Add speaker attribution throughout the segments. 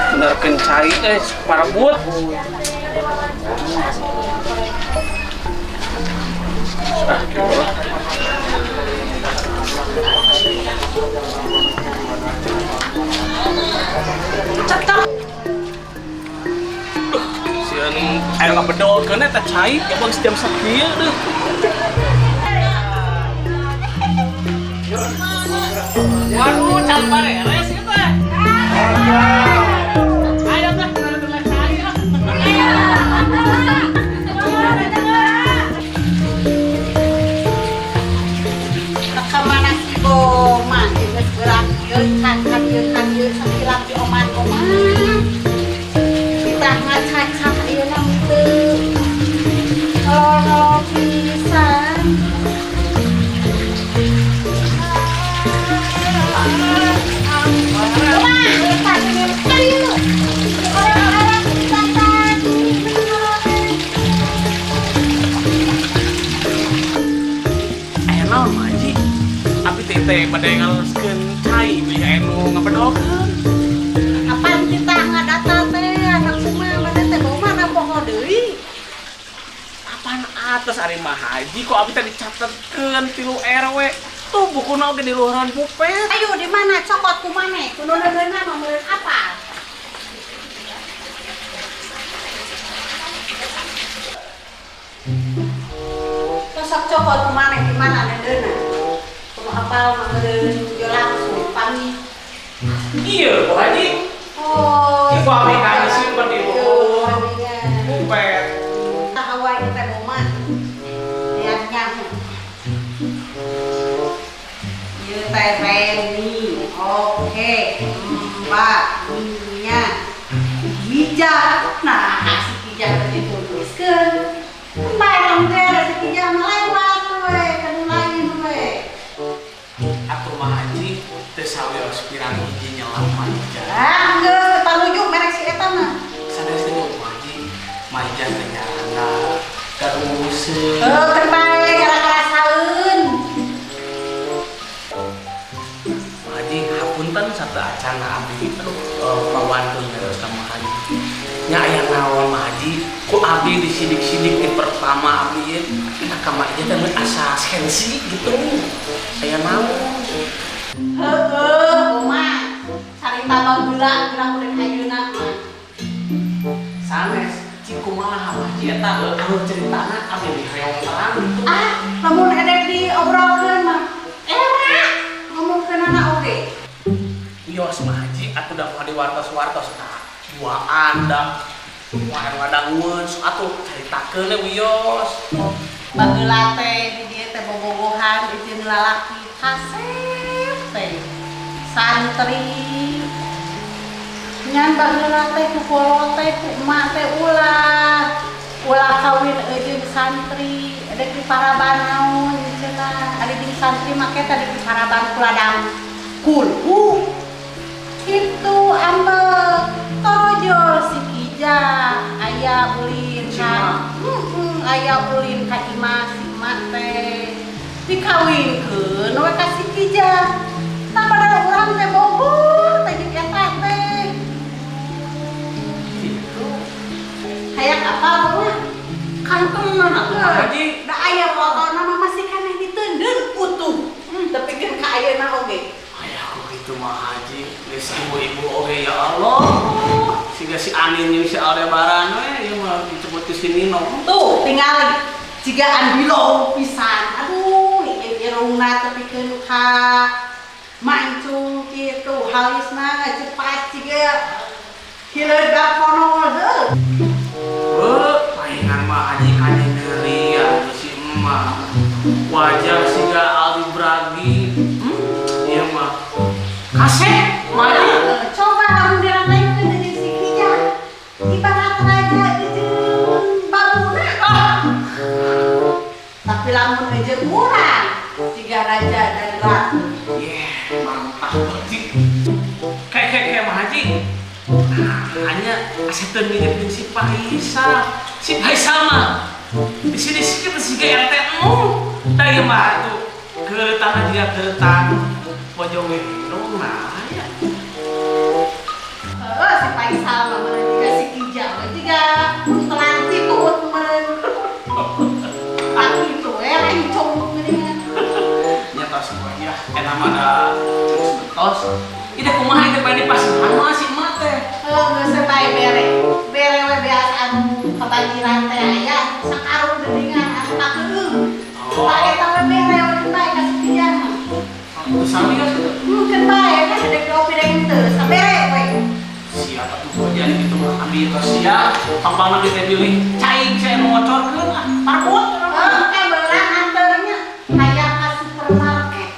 Speaker 1: Benerkeun cai eh parebut. Ah, gitu lah.
Speaker 2: Cetok.
Speaker 1: Si anu aya ngabedolkeun eta cai ya bang jam sakieu deuh. Waduh, can bareres ieu teh. Ayo teh, bener cai ah.
Speaker 2: Ka mana si Boma geus beurang ieu kan kan ieu kan ieu sakilap di oman-oman. Kita ngacacah ieu na teu. Ngelor-ngelor pisan. Boma, ayo. Orang-orang tadi.
Speaker 1: Aya naon mah Haji? Abi teh teh bade ngaleskeun cai beli aya nu ngabedolkeun.
Speaker 2: Kapan kita ngadata teh anak kumaha mana teh Boma poho deui.
Speaker 1: Apaan atas ari mah Haji kok abi teh dicatetkeun tilu RW. Tuh bukuna oge di luhuran pupet.
Speaker 2: Ayo di mana cokot ku maneh? Kudu neuneuna mah meureun apa? Sok cokot ku maneh di mana neuneuna? Kudu apal mah meureun yo langsung pami.
Speaker 1: Iya, Bu Haji.
Speaker 2: Oh.
Speaker 1: Ibu abi kan disimpen di luhur
Speaker 2: Iya.
Speaker 1: pupet.
Speaker 2: Tah wae teh Boma. Lihat nyaho. Ieu teh Reni. Oke, Mbak Nia. Kijah. Nah, si Kijah teh dituliskeun. Bae lamun teh si Kijah mah lewat we, ka nu lain we.
Speaker 1: Atuh mah Haji teu sawios pirang hiji nyelam mah Ijah.
Speaker 2: Ah, geus parujuk merek si eta mah.
Speaker 1: Sanes teh mah Haji, mah Ijah teh nyaranda, gaduseun.
Speaker 2: Heuh, keur bae gara-gara saeun.
Speaker 1: Mah Haji hapunten satu acana abdi aduh pawantun terus ka Mah Haji. Nya aya naon Mah Haji? Ku abdi disidik-sidik di pertama abdi ieu. Nah ka Mah Ijah teh mun asa sensi gitu. Aya naon?
Speaker 2: Heueuh, Boma. Carita baheula geura urang ayeuna mah.
Speaker 1: Sanes, cik kumaha Mah Haji eta anu ceritana abdi dihoyong terang gitu.
Speaker 2: Ah, lamun edek diobrolkeun mah era ngomongkeunana oge.
Speaker 1: Wios Mah Haji atuh da kumaha diwartos-wartos tah. Duaan da kumaha ngadangueun sok atuh caritakeun we wios.
Speaker 2: Baheula teh di dieu teh bobogohan jeung lalaki kasep teh. Santri. Nyan baheula teh ku kolot teh ku emak teh ulah. Ulah kawin jeung santri, edek di paraban naon cenah. Ari jeung santri make teh di paraban ku ladang kulhu. Kitu ambek torojol si Kijah aya ulin ka aya ulin ka imah si emak teh dikawinkeun we ka si Kijah. Tah padahal urang teh bogoh teh jeung eta teh.
Speaker 1: Kitu.
Speaker 2: Hayang apal mah?
Speaker 1: Kantenan atuh Mah Haji.
Speaker 2: Da aya fotona mah masih keneh diteundeun utuh. Tepikeun ka ayeuna oge.
Speaker 1: Aya ku kitu Mah Haji, geus ibu-ibu oge ya Allah. Siga si Anin jeung si Aldebaran we ieu mah disebut ku si Nino.
Speaker 2: Tuh tingali jiga andilo pisan. Aduh, ieu irungna tepikeun ka mancung kitu, halisna cepat jiga hileud kono heuh.
Speaker 1: Heuh, palingan mah Haji kanyegeria si emak. Wajah siga Aldi Bragi. Ieu mah kasep Mah Haji.
Speaker 2: Coba lamun diranaikeun jeung si Kijah. Ibarat raja jeung babuna. Ah. Tapi lamun jeung urang jiga raja dan ratu.
Speaker 1: Yeah, mantap Haji. Kayak Mah Haji. Nah, hanya asa teu mirip jeung si Faisal. Si Faisal mah di sini sih kita siga RT emu. Da ieu mah atuh keureutana jiga keureutan pojok we. Nah,
Speaker 2: Faisal mah meureun jiga si Kija we jiga kuntelan titut meureun. Ah kitu we rencong geuningan.
Speaker 1: Nya tos ya, enak mah da terus betos. Ida kumaha itu bae dipasihan mah si emak teh.
Speaker 2: Heuh geus we bae bere. Bere we beas anu kabanjiran teh aya sakarung geuningan anu pakeueung.
Speaker 1: Oh.
Speaker 2: Pak eta we bere we bae ka si Kija mah.
Speaker 1: Itu sami kan gitu.
Speaker 2: Mungkin bae kan ada kopi da henteu sabere we.
Speaker 1: Siapa tuh kerjaan gitu mah ambil tos siap. Pangpangna teh bilih cai saya nu ngocorkeun ah marbot.
Speaker 2: Heuh, ke beurang anteurnya hayang ka supermarket.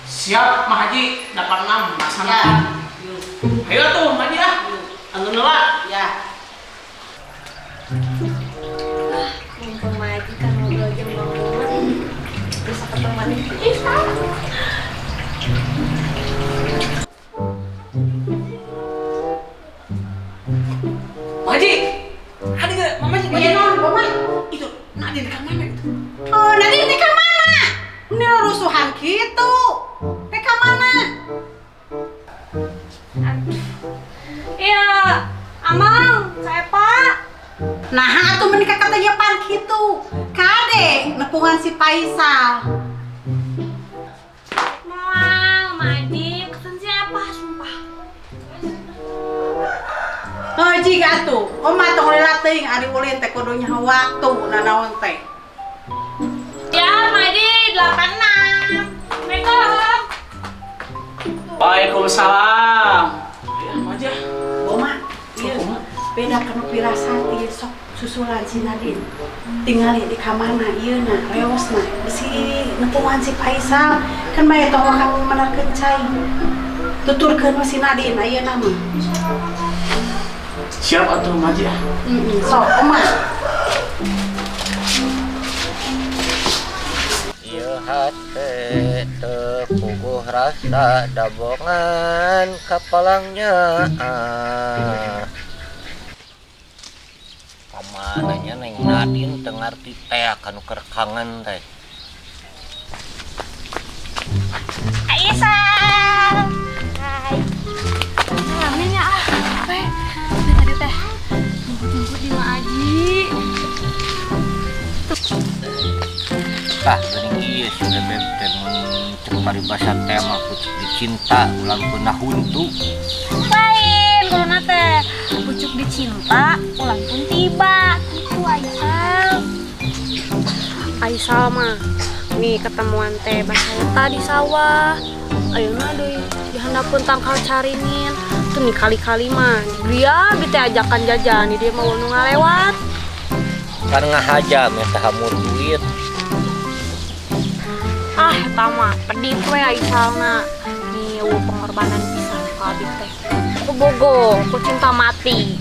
Speaker 1: Siap Mak Haji 86 laksanakan.
Speaker 2: Ya.
Speaker 1: Ayo tuh Mak Haji ah. Anggeun heula.
Speaker 2: Ya.
Speaker 3: Mumpung Mak Haji kan ngobrol jeung Bang Boma, bisa ketemu nih. Isa.
Speaker 1: Mak Haji. Ada enggak Mama Haji?
Speaker 2: Iya naon Boma?
Speaker 1: Itu Nadine ka mana itu?
Speaker 2: Oh, Nadine di ka mana? Ini rusuhan kitu. Di ka mana?
Speaker 3: Aduh. Iya, Amang, saya Pak.
Speaker 2: Nah, atuh menikah katanya pan kitu. Kade nepungan si Faisal.
Speaker 3: Moal, Mak Haji, kesen siapa, sumpah.
Speaker 2: Heuh jiga atuh. Oma tong lila teuing ari ulin teh kudu nyaho waktu nanaon teh.
Speaker 3: Ya, Mak Haji, 86. Assalamualaikum.
Speaker 1: Waalaikumsalam. Ya, Mak Haji.
Speaker 2: Oma, ieu beda kanu pirasat ieu sok susulan si Nadine. Tingali di kamana ieu na reosna bisi nepungan si Faisal kan bae tong kamu menerkeun cai. Tuturkeun we si Nadine ayeuna mah.
Speaker 1: Siap atuh Mak Haji ah.
Speaker 2: Heeh, sok Oma.
Speaker 4: Ieu hate teu puguh rasa dabongan kapalangnya. Kamananya Neng Nadine teu ngarti teh kanu keur kangen teh.
Speaker 3: Aisyah. Hai. Salamin ya ah. Teh, tadi teh jemput-jemput di Mak Haji.
Speaker 4: Tah geuning ieu si Bebeb teh mun cek paribasa teh mah pucuk dicinta ulang punah huntu.
Speaker 3: Lain kuluna teh pucuk dicinta ulang pun tiba gitu Aisyah. Aisyah mah nih ketemuan teh bahasa di sawah. Ayeuna deui dihandapeun tangkal caringin. Tuh nih kali-kali mah dia bete ajakan jajan di dia mau nu ngalewat.
Speaker 4: Kan ngahaja meh hamur duit.
Speaker 3: Ah, eta mah pedit we Aisyahna. Nih eueuh pengorbanan pisan ka abdi teh. Ku bogo, ku cinta mati.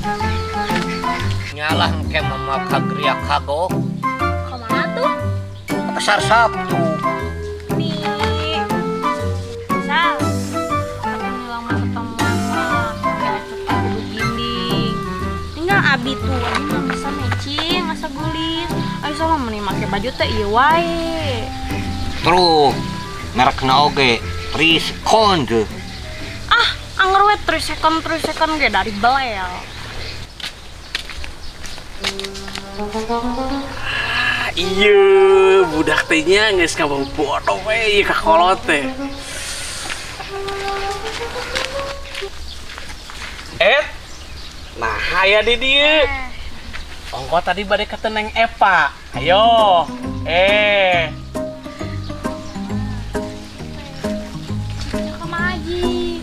Speaker 4: Nyalah engke mama ka Gria kagok.
Speaker 3: Ka mana tuh?
Speaker 4: Ka pasar Sabtu.
Speaker 3: Nih. Sal. Ketemu lama ketemuan mah. Kayak cepet kudu ginding. Tinggal abi tuh, abi mah bisa matching, asa gulis. Aisyah mah meni make baju teh ieu wae.
Speaker 4: Terus merekna oge Trisekond.
Speaker 3: Ah, anger we Trisekond Trisekond ge dari belel.
Speaker 1: Ah, iya, budak teh nya geus ngabobodo we ieu ka kolot teh. Nah aya di dieu. Ongko tadi bade ka Neng Epa. Ayo.
Speaker 3: Ka Mak Haji.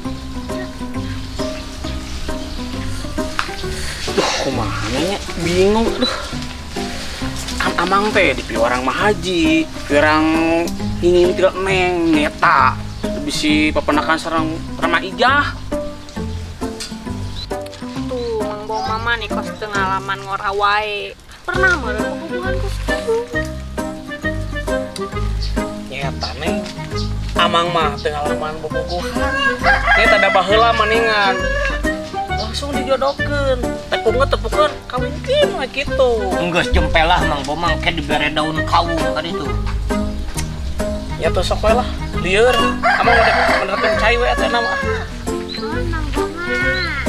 Speaker 1: Duh, kumaha nya bingung aduh. Kan amang teh di piwarang Mak Haji, piwarang ingin tidak neng neta. Bisi papenakan sareng Rama Ijah.
Speaker 3: Tuh, Mang Bong Mama nih kos teu ngalaman ngora wae. Pernah meureun hubungan kos kitu.
Speaker 1: Nyeta neng. Amang mah teu ngalaman bobogohan. Nyeta da baheula maningan. Langsung dijodohkeun. Tepungna tepukeun kawinkeun we kitu.
Speaker 4: Enggeus jempelah Mang Bomang ke dibere daun kawung kan itu.
Speaker 1: Ya tuh sok we lah. Lieur. Amang udah menerapkan cai we eta nama.
Speaker 3: Mang Bomang.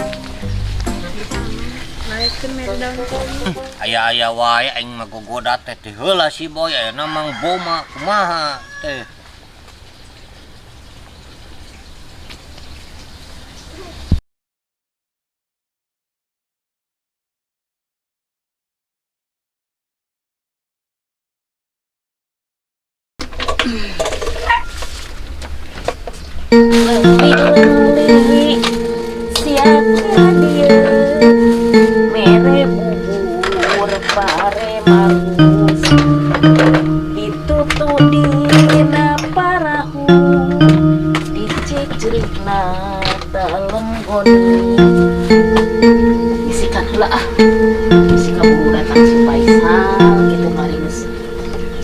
Speaker 3: Daekeun mere daun kopi.
Speaker 4: Aya-aya wae aing mah gogoda teh teh heula si Boy ayeuna Mang Boma kumaha teh.
Speaker 3: Leuwi-leuwi siapa dia mere bubur pare marus ditutu dina parahu dicicrikna dalem goni bisikan heula ah bisi kaburu datang si Faisal gitu mari geus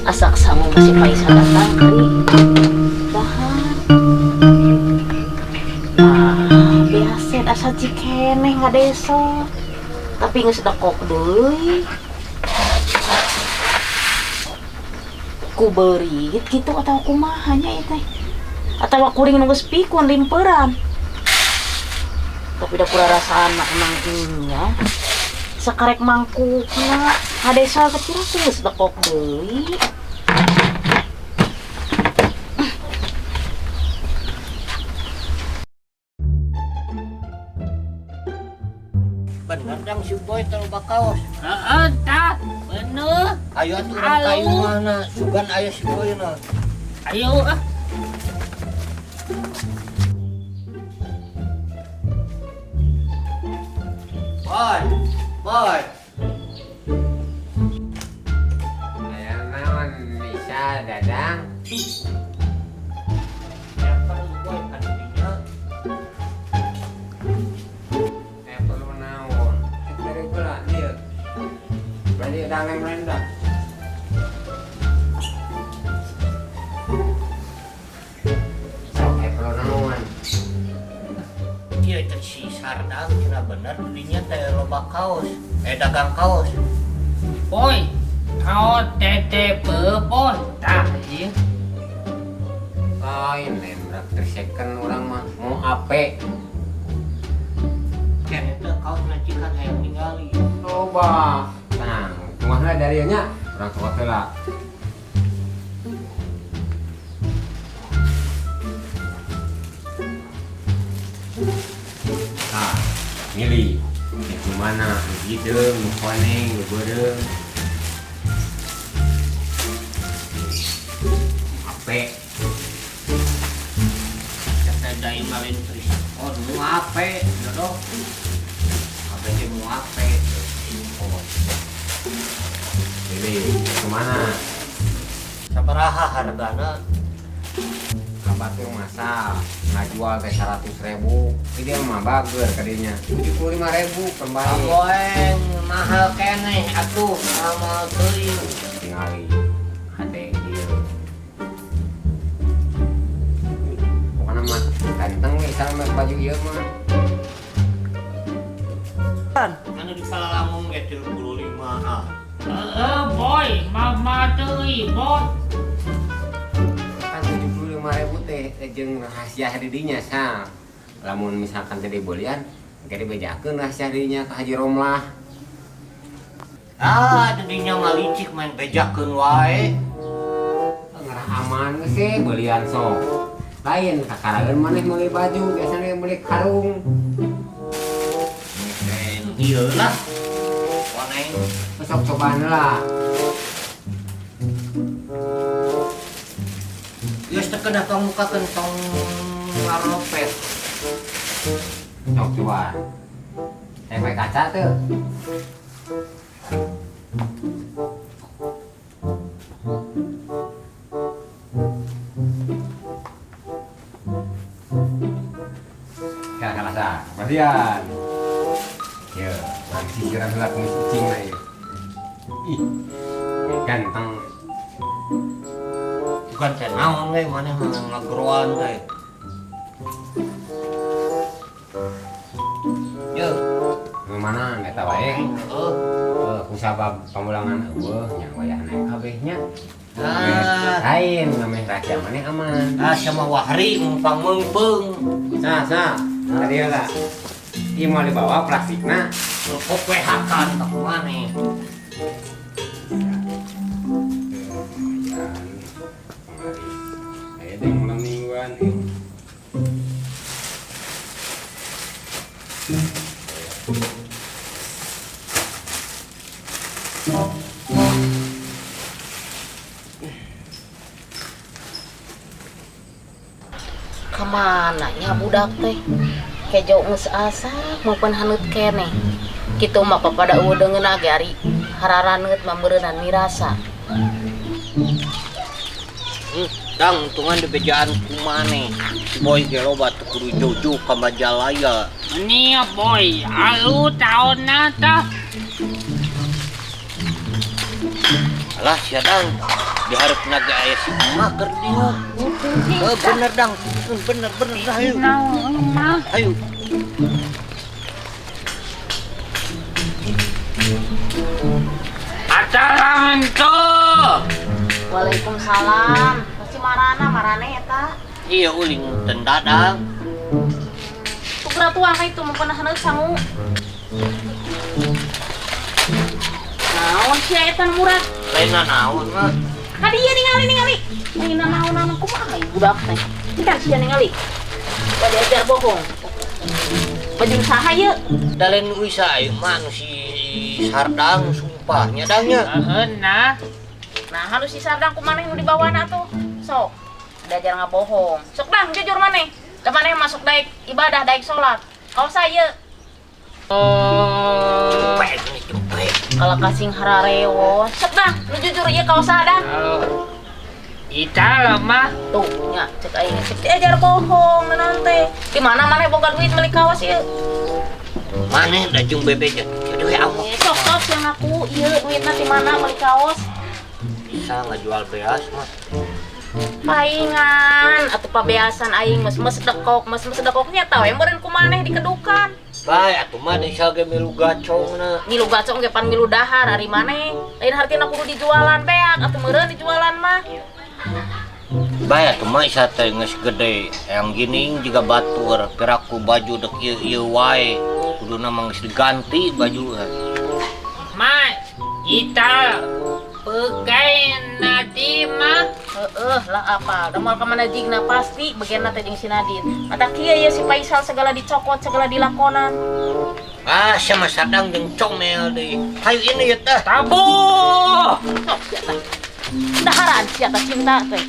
Speaker 3: asak sangu si Faisal datang kali dahar. Nah, biasa asa cikeneh ngadesa. Tapi geus dekok deui. Ku beurit kitu atawa kumaha nya ieu teh. Atawa kuring nu geus pikun limperan. Tapi da kurarasaan mah emang nya. Sakarek mangkukna ngadesa kecil geus dekok deui.
Speaker 4: Bener dang si Boy terlalu bakaos.
Speaker 1: Heeh, tah, bener.
Speaker 4: Ayo atuh urang ka imahna, sugan aya si Boy na.
Speaker 1: Ayo ah.
Speaker 4: Boy, Boy.
Speaker 5: Aya naon bisa Dadang?
Speaker 4: Ya perlu Boy ka dinya.
Speaker 5: Aya perlu naon? Dari heula dieu. Bari dagang rendah. Sok aya perlu naon?
Speaker 4: Ieu teh si Sardang cenah bener dinya teh loba kaos, dagang kaos.
Speaker 1: Boy, kaos tete boy, tah ieu.
Speaker 5: Lain nembrak second urang mah mau ape.
Speaker 4: Kene teh kaos racikan hayang ningali.
Speaker 5: Loba. Nah, kumaha dari nya? Urang cokot heula. Nah, milih. Itu mana? Nu hideung, nu koneng, nu beureum. Ape.
Speaker 4: Teh dai malin trisekon nu ape, jodoh. Ape teh nu ape. Oh.
Speaker 5: Pilih, kemana?
Speaker 4: Sabaraha hargana?
Speaker 5: Kabatur masa ngajual teh 100.000. Ini mah bager kadinya. 75.000 kembali.
Speaker 4: Aboeng mahal keneh atuh, mahal teuing.
Speaker 5: Tingali hade ieu. Pokona mah ganteng we sama baju ieu mah.
Speaker 4: Anu di Palalangung ge 35 ah.
Speaker 1: Heeh, Boy, mama teuing, Boy.
Speaker 5: Kan 75.000 teh jeung rahasia di dinya sa. Lamun misalkan teh dibelian, engke dibejakeun rahasia dinya ka Haji Romlah.
Speaker 4: Ah, dinya mah licik main bejakeun wae.
Speaker 5: Ngerah aman geus sih belian sok. Lain kakaraeun maneh meuli baju, biasana meuli karung.
Speaker 4: Keren ieu lah. Koneng
Speaker 5: Sok cobaan lah.
Speaker 4: Geus teh kedah tong mukakeun tong ngaropet.
Speaker 5: Sok coba. Efek kaca tuh. Ya kalasa, bersihan. Ya, urang sisiran heula kumis cicing na ieu. Ih, ganteng.
Speaker 4: Bukan teh naon we maneh mah ngageroan teh. Yo,
Speaker 5: Nu mana eta wae?
Speaker 4: Heeh.
Speaker 5: Kusabab pamulangan eueuh nya wayahna kabeh nya.
Speaker 4: Ah.
Speaker 5: Lain ngameh rahasia maneh aman.
Speaker 4: Ah, sama Wahri mumpang meungpeung.
Speaker 5: Sa, sa. Tadi heula. Ieu mau dibawa plastikna.
Speaker 4: Kok PHK tak maneh.
Speaker 5: Aya teh malam mingguan.
Speaker 6: Kamana nya budak teh? Kejo geus asak maupun haneut keneh. Kitu mah papada eueuh deungeunna ge ari hararaneut mah meureunnan mirasa.
Speaker 4: Dang untungan dibejaan ku maneh. Si Boy ge loba teu kudu jauh-jauh ka Majalaya.
Speaker 7: Nia Boy, alu taonna tah.
Speaker 4: Alah sia Dang, diharepna ge aya si emak keur dieu. Bener Dang, bener bener dah ayo.
Speaker 7: Naon mah?
Speaker 4: Ayo.
Speaker 7: Assalamualaikum.
Speaker 6: Waalaikumsalam. Pasti marana marane eta.
Speaker 4: Iya uling ten dadang.
Speaker 6: Tugra tuang ka itu mun haneut sangu. Naon sia eta murah?
Speaker 4: Lain naon mah.
Speaker 6: Ka dieu ningali ningali. Lain naon-naon kumaha ieu budak teh. Kita sia ningali. Bade ajar bohong. Baju saha ieu?
Speaker 4: Da lain uisa ieu mah anu si Sardang sumpah nya Dang nya.
Speaker 7: Heeh nah.
Speaker 6: Nah, harus si Sardang ku maneh nu dibawana tuh. Sok, diajar ngabohong. Sok Dang, jujur maneh. Da maneh masuk daek ibadah, daek salat. Kaos ieu.
Speaker 7: Oh.
Speaker 4: Cepet nih cepet.
Speaker 6: Kalau kasing hararewos. Sok Dang, nu jujur ieu kaos Dang.
Speaker 7: Ita mah.
Speaker 6: Tuh, nya cek aing cek diajar bohong naon teh. Di mana maneh boga duit meuli kaos ieu?
Speaker 4: Maneh da jeung bebeja. Jadi we awak.
Speaker 6: Sok sok yang ngaku ieu duitna di mana meuli kaos?
Speaker 4: Bisa ngajual beas mah.
Speaker 6: Paingan atuh pabeasan aing mes dekok, mes dekoknya tau we meureun ku maneh dikedukan.
Speaker 4: Bae atuh mah bisa ge milu gacongna.
Speaker 6: Milu gacong ge pan milu dahar ari maneh. Lain hartina kudu dijualan beak atuh meureun dijualan mah.
Speaker 4: Bae atuh mah isa teh geus gede, yang gini juga batur, piraku baju dek ieu-ieu wae. Kuduna mah geus diganti baju.
Speaker 7: Ma, ita pegai nadi mah.
Speaker 6: Heeh lah apa, da moal ka mana jigna pasti bagianna teh jeung si Nadine. Mata kieu ye si Faisal segala dicokot, segala dilakonan.
Speaker 4: Ah, sama Sadang jeung comel deui. Hayu ini ya teh.
Speaker 7: Tabuh.
Speaker 6: Sok sia teh. Daharan sia teh cinta teh.